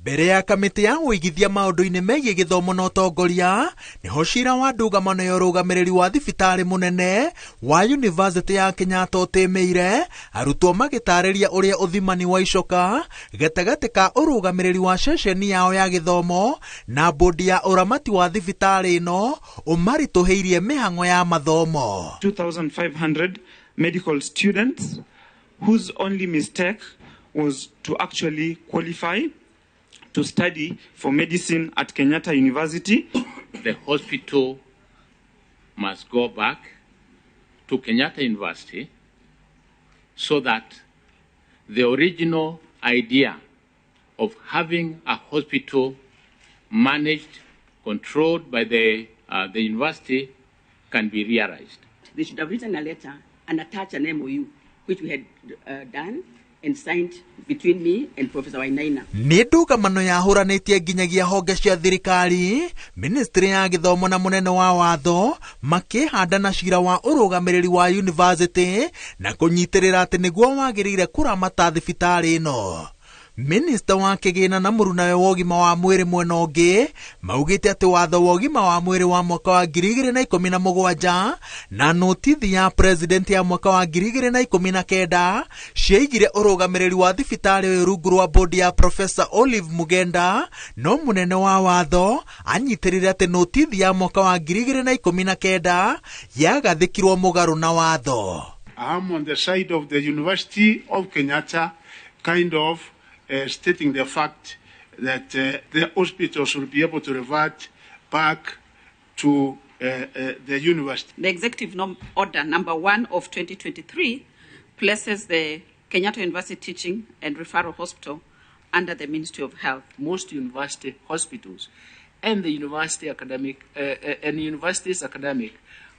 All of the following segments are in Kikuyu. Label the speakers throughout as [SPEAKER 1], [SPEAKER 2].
[SPEAKER 1] Mbere ya kamĩtĩ ya ũigithia maũndũ-inĩ megiĩ gĩthomo na ũtongoria, nĩho cira wa ndũgamano ya ũrũgamĩrĩri wa thibitarĩ mũnene wa Yunivasĩtĩ ya Kenyatta ũtĩmĩire, arutwo magĩtarĩria ũrĩa ũthimani wa icoka gatagatĩ ka ũrũgamĩrĩri wa ceceni yao ya gĩthomo na bodi ya ũramati wa thibitarĩ ĩno ũmaritũhĩirie mĩhang'o ya mathomo.
[SPEAKER 2] 2,500 medical students whose only mistake was to actually qualify to study for medicine at Kenyatta University.
[SPEAKER 3] The hospital must go back to Kenyatta University so that the original idea of having a hospital managed, controlled by the university can be realized.
[SPEAKER 4] They should have written a letter and attached an MOU, which we had done and signed between me and Professor Wainaina.
[SPEAKER 1] Nĩ ndũgamano yahũranĩtie nginyagia honge cia thirikari, ministry ya gĩthomo na mũnene wa watho makĩhanda na cira wa ũrũgamĩrĩri wa yunivasĩtĩ na kũnyitĩrĩra atĩ nĩguo wagĩrĩire kũramata thibitarĩ ĩno. Minista wa kĩgĩna na mũrunawe wa ũgima wa mwĩrĩ mwena ũngĩ maugĩte atĩ watho wa ũgima wa mwĩrĩ wa mwaka wa 2017 na notithi ya president ya mwaka wa 2019 ciaigire ũrũgamĩrĩri wa thibitarĩ ũyũ rungu rwa bodi ya Professor Olive Mugenda, no mũnene wa watho anyitĩrĩre atĩ notithi ya mwaka wa 2019 yagathĩkirwo mũgarũ na watho.
[SPEAKER 5] I am on the side of the University of Kenyatta, kind of stating the fact that the hospitals will be able to revert back to the university.
[SPEAKER 6] The Executive Order number 1 of 2023 places the Kenyatta University Teaching and Referral Hospital under the Ministry of Health.
[SPEAKER 7] Most university hospitals and the university academic, and university's academic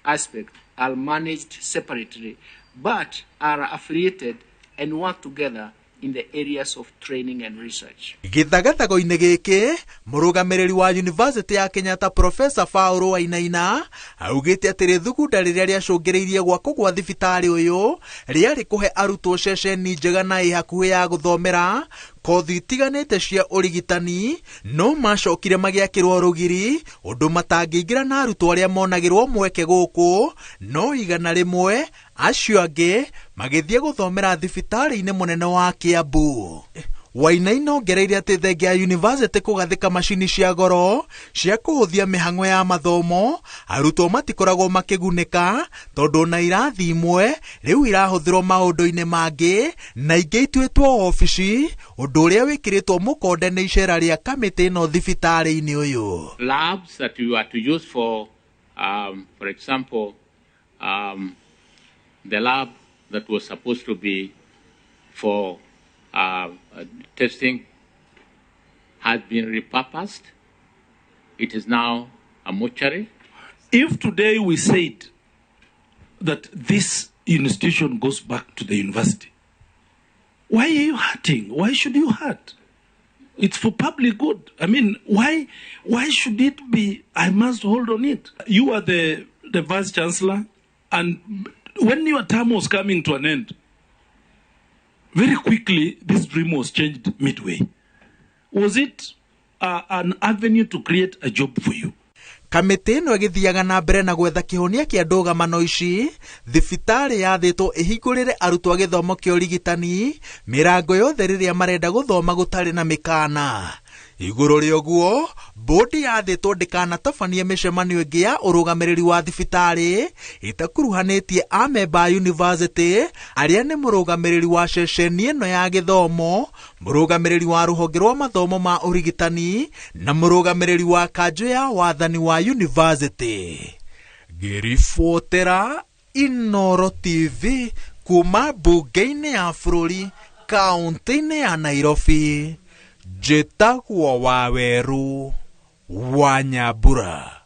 [SPEAKER 7] aspect are managed separately, but are affiliated and work together in the areas of training and research.
[SPEAKER 1] Gĩthagathago-inĩ gĩkĩ, mũrũgamĩrĩri wa University ya Kenyatta Professor Paul Wainaina augĩte atĩ rĩthugunda rĩrĩa rĩacũngĩrĩirie gwakwo gwa thibitarĩ ũyũ rĩarĩ kũhe arutwo ceceni njega na ĩ hakuhĩ ya gũthomera kothi itiganĩte cia ũrigitani, no macokire magĩakĩrwo rũgiri ũndũ matangĩingĩra na arutwo arĩa monagĩrwo mweke gũkũ no 100, acio angĩ magĩthiĩ gũthomera thibitarĩ-inĩ mũnene wa Kiambu. Wainaina ongereire atĩ thengia ya university kũgathĩka macini cia goro cia kũhũthia mĩhang'o ya mathomo, arutwo matikoragwo makĩgunĩka tondũ ona irathi imwe rĩu irahũthĩrwo maũndũ-inĩ mangĩ na ingĩ ituĩtwo obici, ũndũ ũrĩa wĩkĩrĩtwo mũkonde nĩ icera rĩa kamĩtĩ ĩno thibitarĩ-inĩ ũyũ.
[SPEAKER 3] Labs that we were to use for example, the lab that was supposed to be for testing has been repurposed. It is now a mortuary.
[SPEAKER 8] If today we said that this institution goes back to the university, why are you hurting? Why should you hurt? It's for public good. Why should it be? I must hold on it. You are the vice chancellor, and when your term was coming to an end, very quickly, this dream was changed midway. Was it an avenue to create a job for you?
[SPEAKER 1] Kamĩtĩ ĩno ĩgĩthiaga na mbere na gwetha kĩhonia kĩa ndũgamano ici, thibitarĩ yathĩtwo ĩhingũrĩre arutwo a gĩthomo kĩa ũrigitani mĩrango yothe rĩrĩa marenda gũthoma gũtarĩ na mĩkana. Igũrũ rĩa ũguo, bodi yathĩtwo ndĩkanatabanie mĩcemanio ĩngĩ ya ũrũgamĩrĩri wa thibitarĩ ĩtakuruhanĩtie amemba a university arĩa nĩ mũrũgamĩrĩri wa ceceni ĩno ya gĩthomo, mũrũgamĩrĩri wa rũhonge rwa mathomo ma ũrigitani na mũrũgamĩrĩri wa kanjũ ya wathani wa university. Ngĩribotera Inooro TV kuma mbunge-inĩ ya bũrũri kaũntĩ-inĩ ya Nairobi, njĩtagwo Waweru wa Nyambura.